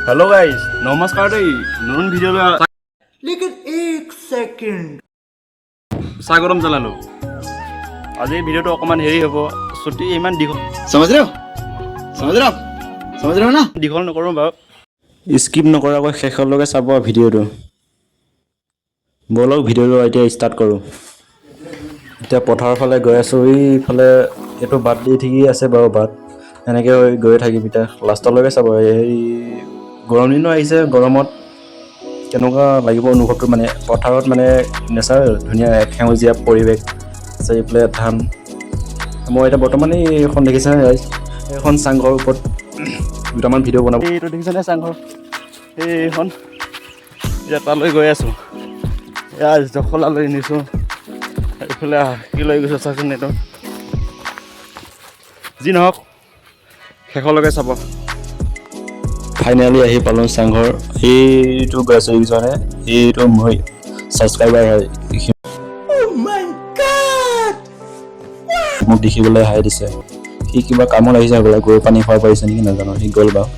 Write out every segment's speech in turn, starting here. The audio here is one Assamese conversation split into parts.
হেল্ল' গাইজ, নমস্কাৰ দেই। নতুন ভিডিঅ'লৈ लेकिन एक सेकंड। স্বাগতম জনালোঁ। আজিৰ ভিডিঅ'টো অকণমান হেৰি হ'ব, ছুটি ইমান দীঘল समझ रहे हो? समझ रहे हो आप? समझ रहे हो ना? দীঘল নকৰোঁ বাৰু। স্কিপ নকৰাকৈ শেষলৈকে চাব ভিডিঅ'টো। ব'লক, ভিডিঅ'টো এতিয়া ষ্টাৰ্ট কৰোঁ। এতিয়া পথাৰৰ ফালে গৈ আছোঁ। এইফালে এইটো বাট দি ঠিকেই আছে বাৰু। বাট এনেকৈ গৈ থাকিম। এতিয়া লাষ্টলৈকে চাব। এই গৰম দিনো আহিছে, গৰমত কেনেকুৱা লাগিব অনুভৱটো, মানে পথাৰত মানে নেচাৰেল ধুনীয়া এক সেউজীয়া পৰিৱেশ, চাৰিওফালে ধান। মই এতিয়া বৰ্তমান এইখন দেখিছেনে ৰাইজ, এইখন চাংঘৰৰ ওপৰত দুটামান ভিডিঅ' বনাব। এইটো দেখিছেনে চাংঘৰ এইখন? এতিয়া তালৈ গৈ আছোঁ। এয়া জখলা লৈ নিছোঁ, এইফালে কি লৈ গৈছোঁ চাওকচোন এইটো। যি নহওক, শেষলৈকে চাব। ফাইনেলি আহি পালোঁ চাংঘৰ। এইটো গৈ আছোঁ, দেখিছনে? এইটো মোৰ ছাবস্ক্ৰাইবাৰ হয়। সি মোক দেখিবলৈ হাই দিছে। সি কিবা কামত আহিছে হ'বলা, গৰু পানী খুৱাব পাৰিছে নেকি নাজানো। সি গ'ল বাৰু।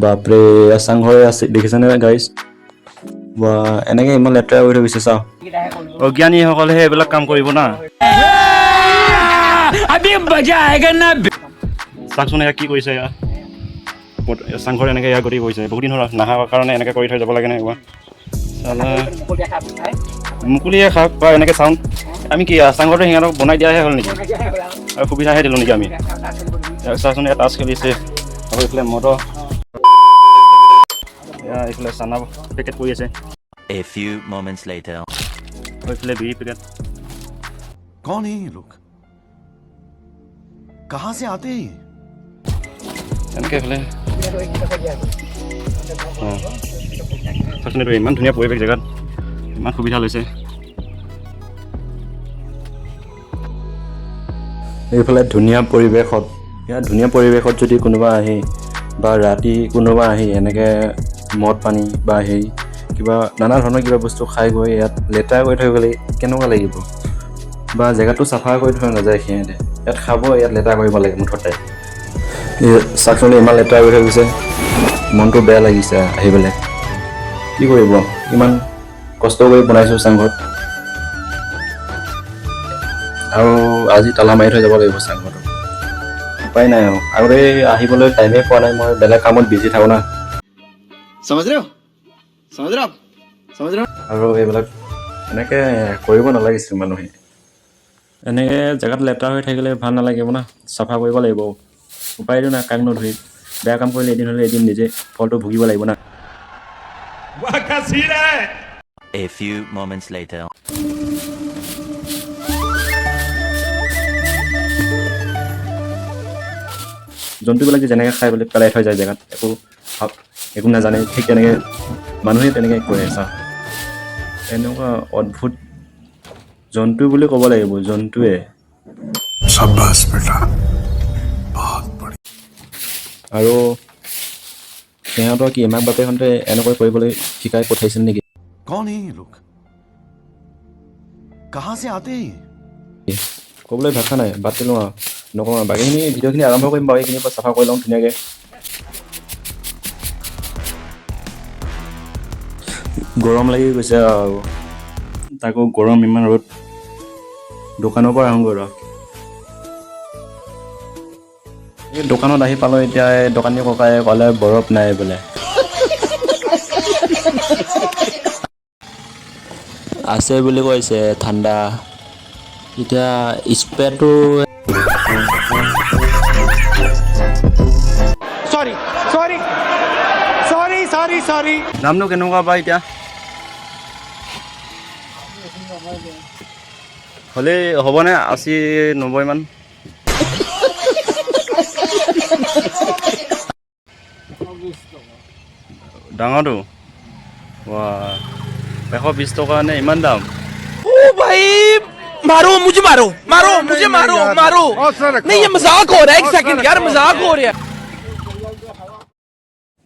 বাপৰে, এয়া চাংঘৰে আছে, দেখিছেনে গাইজ? বা, এনেকে ইমান লেতেৰা কৰি থৈ গৈছে, চাওঁ। অজ্ঞানীসকলেহে এইবিলাক কাম কৰিব না। अभी मजा आएगा ना। চাওকচোন, এয়া কি কৰিছে। এয়া চাংঘৰ এনেকৈ এয়া গতি কৰিছে। বহুত দিন হ'ল নাহাৰ কাৰণে এনেকৈ কৰি থৈ যাব লাগে নে? কোৱা চালা। মুকলিয়ে খাওক বা এনেকৈ চাওঁ আমি কি চাংঘৰটো সিহঁতক বনাই দিয়াহে হ'ল নেকি আৰু সুবিধাহে দিলোঁ নেকি আমি? ইয়াক চাওকচোন, ইয়াত তাছ খেলিছে। আকৌ এইফালে মটৰ, এয়া এইফালে চানা পেকেট কৰি আছে। A few moments later. আৰু এইফালে বিড়ি পেকেট। कौन है ये लोग? कहां से आते हैं ये? এনেকৈ এইফালে অঁ চাওকচোন, এইটো ইমান ধুনীয়া পৰিৱেশ জেগাত ইমান সুবিধা লৈছে। এইফালে ধুনীয়া পৰিৱেশত, ইয়াত ধুনীয়া পৰিৱেশত যদি কোনোবা আহি বা ৰাতি কোনোবা আহি এনেকৈ মদ পানী বা হেৰি কিবা নানা ধৰণৰ কিবা বস্তু খাই গৈ ইয়াত লেতেৰা কৰি থৈ গ'লে কেনেকুৱা লাগিব? বা জেগাটো চাফা কৰি থৈ নাযায় সিহঁতে। ইয়াত খাব, ইয়াত লেতেৰা কৰিব লাগে মুঠতে। এই চাওকচোন, ইমান লেতেৰা কৰি থৈ গৈছে। মনটো বেয়া লাগিছে আহি পেলাই। কি কৰিব, ইমান কষ্ট কৰি বনাইছোঁ চাংঘৰত। আৰু আজি তালা মাৰি থৈ যাব লাগিব চাংঘৰটো, উপায় নাই। আৰু আগতে আহিবলৈ টাইমেই পোৱা নাই, মই বেলেগ কামত বিজি থাকোঁ না। समझ रहे हो? समझ रहे हो आप? समझ रहे हो? আৰু এইবিলাক এনেকৈ কৰিব নালাগিছিল মানুহে। এনেকৈ জেগাত লেতেৰা হৈ থাকিলে ভাল নালাগিব না। চাফা কৰিব লাগিব, উপায়তো নাই। কাক নধৰি বেয়া কাম কৰিলে এদিন হ'লে এদিন নিজে ফলটো ভুগিব লাগিব না। A few moments later. জন্তুবিলাক যে যেনেকৈ খাই পেলাই পেলাই থৈ যায় জেগাত, একো ভাব একো নাজানে, ঠিক তেনেকৈ মানুহে তেনেকৈ কৰে। চা, এনেকুৱা অদ্ভুত জন্তু বুলি ক'ব লাগিব জন্তুৱে। शाबाश बेटा, बहुत बढ़िया। আৰু সিহঁতৰ কি মাক বাপেকহঁতে এনেকৈ কৰিবলৈ শিকাই পঠাইছিল নেকি? कौन है ये लोग? कहां से आते हैं ये? ক'বলৈ ভাষা নাই। বাদ দিলোঁ আৰু নকওঁ আৰু। বাকীখিনি ভিডিঅ'খিনি আৰম্ভ কৰিম বাৰু। এইখিনিৰ পৰা চাফা কৰি লওঁ ধুনীয়াকৈ। গৰম লাগি গৈছে আৰু তাকো গৰম, ইমান ৰ'দ। দোকানৰ পৰা আহোঁগৈ ৰ। এই দোকানত আহি পালোঁ। এতিয়া এই দোকানী ককায়ে ক'লে বৰফ নাই বোলে। আছে বুলি কৈছে ঠাণ্ডা। এতিয়া স্প্ৰেটো sorry sorry sorry sorry sorry. দামনো কেনেকুৱা বা এতিয়া হ'লেই হ'বনে 80-90 মান? ডাঙৰটো ৱা 120 টকা নে? ইমান দাম? ओ भाई, मारो मुझे, मारो मारो मुझे, मारो मारो। नहीं, ये मजाक हो रहा है, एक सेकंड यार, मजाक हो रहा है।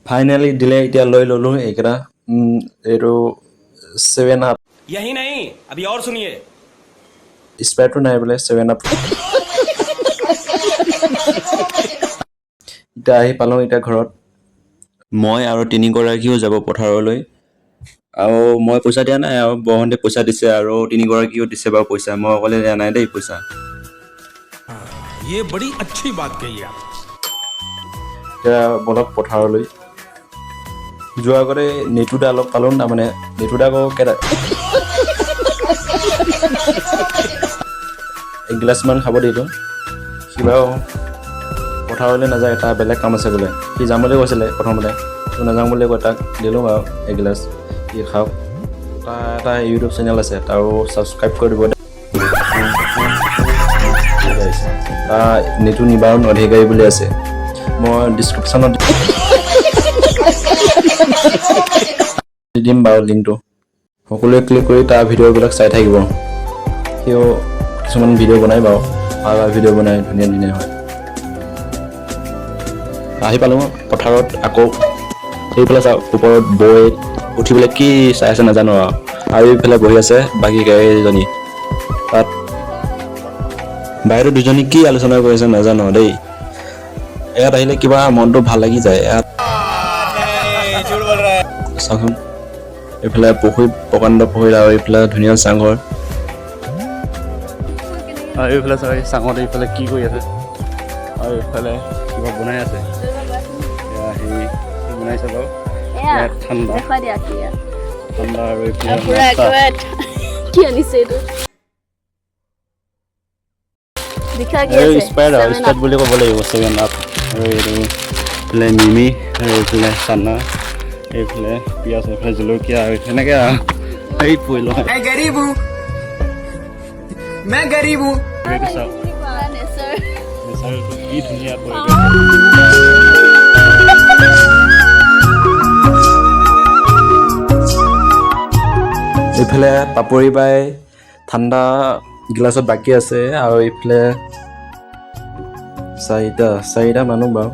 ফাইনেলি দিলে, এতিয়া লৈ ল'লোঁ এইকেইটা। এইটো ছেভেন আপ। यही नहीं, अभी और सुनिए। স্প্ৰাইটটো নাই বোলে, ছেভেন আপ। এতিয়া আহি পালোঁ এতিয়া ঘৰত। মই আৰু তিনিগৰাকীও যাব পথাৰলৈ। আৰু মই পইচা দিয়া নাই, আৰু বৌহঁতে পইচা দিছে আৰু তিনিগৰাকীও দিছে বাৰু পইচা। মই অকলে দিয়া নাই দেই পইচা। ये बड़ी अच्छी बात कही आप। এতিয়া বলক পথাৰলৈ। যোৱাৰ আগতে নিতুদা লগ পালোঁ। তাৰমানে নিতুদাক কেইটা এগিলাচমান খাব দিলোঁ। সি বাৰু পথাৰলৈ নাযায়, তাৰ বেলেগ কাম আছে বোলে। সি যাম বুলি কৈছিলে প্ৰথমতে, তো নাযাওঁ বুলি কৈ তাক দিলোঁ বাৰু এগিলাচ, সি খাওক। তাৰ এটা ইউটিউব চেনেল আছে, তাৰো ছাবস্ক্ৰাইব কৰি দিব। তাৰ নিতু নিবাৰণ অধিকাৰী বুলি আছে। মই ডিছক্ৰিপশ্যনত দি দিম বাৰু লিংকটো। সকলোৱে ক্লিক কৰি তাৰ ভিডিঅ'বিলাক চাই থাকিব। সিও কিছুমান ভিডিঅ' বনাই বাৰু, ভাল ভাল ভিডিঅ' বনাই, ধুনীয়া ধুনীয়া হয়। আহি পালোঁ পথাৰত আকৌ। সেইফালে চাওক, ওপৰত বৈ উঠি পেলাই কি চাই আছে নাজানো আৰু। আৰু এইফালে বহি আছে বাকী কেইজনী। তাত বাহিৰত দুজনী কি আলোচনা কৰিছে নাজানো দেই। ইয়াত আহিলে কিবা মনটো ভাল লাগি যায়। ইয়াত চাওকচোন, এইফালে পুখুৰী, প্ৰকাণ্ড পুখুৰী, আৰু এইফালে ধুনীয়া চাংঘৰ। আৰু এইফালে চাওক, এই চাঙত এইফালে কি কৰি আছে? আৰু এইফালে কিবা বনাই আছে। এয়া হেৰি কি বনাইছে বাৰু? এয়া। ইয়াত ঠাণ্ডা। দেখুৱাই দিয়া কি ইয়াত। ঠাণ্ডা আৰু এইফালে আৰু পুৰা নাস্তা। একেবাৰে কি আনিছে এইটো লিখা কি এই আছে? স্প্ৰাইট আৰু Seven Sprite Up। বুলি ক'ব লাগিব, 7 আপ। আৰু এইটো এইফালে মিমি, আৰু এইফালে চানা, এইফালে পিঁয়াজ, এইফালে জলকীয়া, আৰু সেনেকৈ আৰু এই পৰিলোঁ। मैं गरीब हूँ, मैं गरीब हूँ। এইটো চাওক। পুৰা nature। নেচাৰটো কি ধুনীয়া পৰিৱেশ। এইফালে পাপৰি বাই ঠাণ্ডা গিলাচত বাকী আছে। আৰু এইফালে চাৰিটা চাৰিটা মানুহ বাৰু,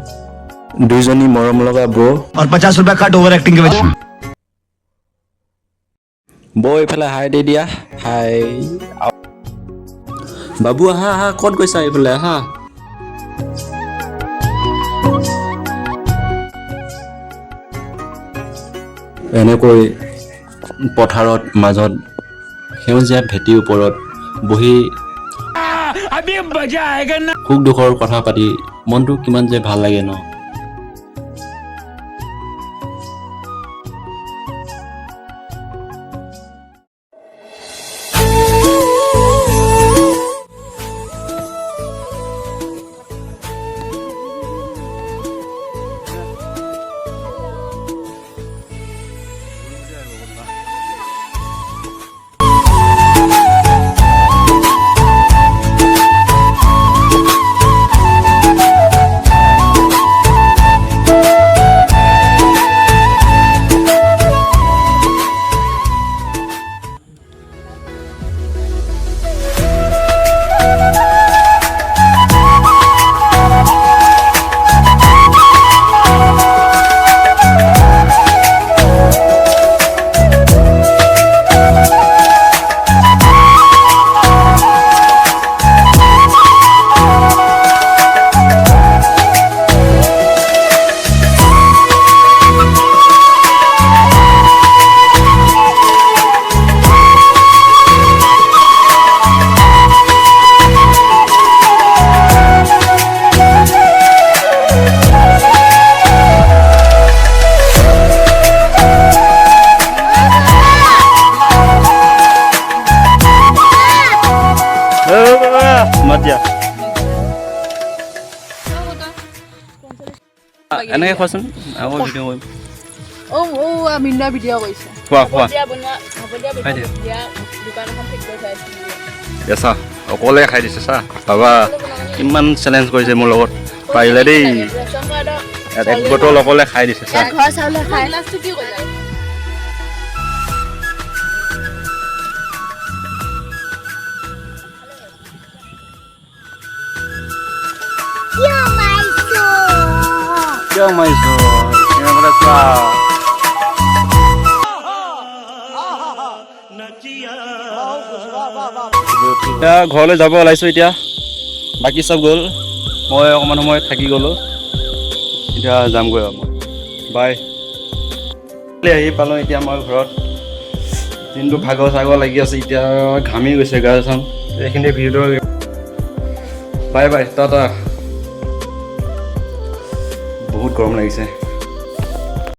দুইজনী মৰম লগা বৌ। और 50 रुपया कट ओवर एक्टिंग के वजह। বৌ, এইফালে হাই দি দিয়া, হাই। বাবু, আহা আহা, ক'ত গৈছা? এইফালে আহা। এনেকৈ পথাৰত মাজত সেউজীয়া ভেটিৰ ওপৰত বহি সুখ দুখৰ কথা পাতি মনটো কিমান যে ভাল লাগে ন। মাত দিয়া, এনেকৈ খোৱাচোন, আকৌ ভিডিঅ' কৰিম। অ' মিন্না ভিডিঅ' কৰিছে। খোৱা খোৱা। দিয়া বনোৱা হ'ব দিয়া। খাই দিয়া। দিয়া দোকান এখন ঠিক কৰি থৈ আহিছোঁ। এতিয়া চা, অকলে খাই দিছে। চা বাবা, কিমান চেলেঞ্জ কৰিছে মোৰ লগত, পাৰিলে দেই। ৰেচন কাৰ্ডৰ। ইয়াত এক বটল অকলে খাই দিছে, চা। ঘৰ চাউলে খাই। গ্লাছটো কি কৰিলা? কিয় মাৰিছ? কেমেৰা চোৱা। এতিয়া ঘৰলৈ যাব ওলাইছোঁ। এতিয়া বাকী চব গ'ল, মই অকণমান সময় থাকি গ'লোঁ। এতিয়া যামগৈ আৰু মই। বাই। আহি পালোঁ এতিয়া মই ঘৰত। দিনটো ভাগৰ চাগৰ লাগি আছে, এতিয়া ঘামি গৈছে গা চাম। এইখিনি ভিডিঅ'টো। Bye bye, tata. বহুত গৰম লাগিছে।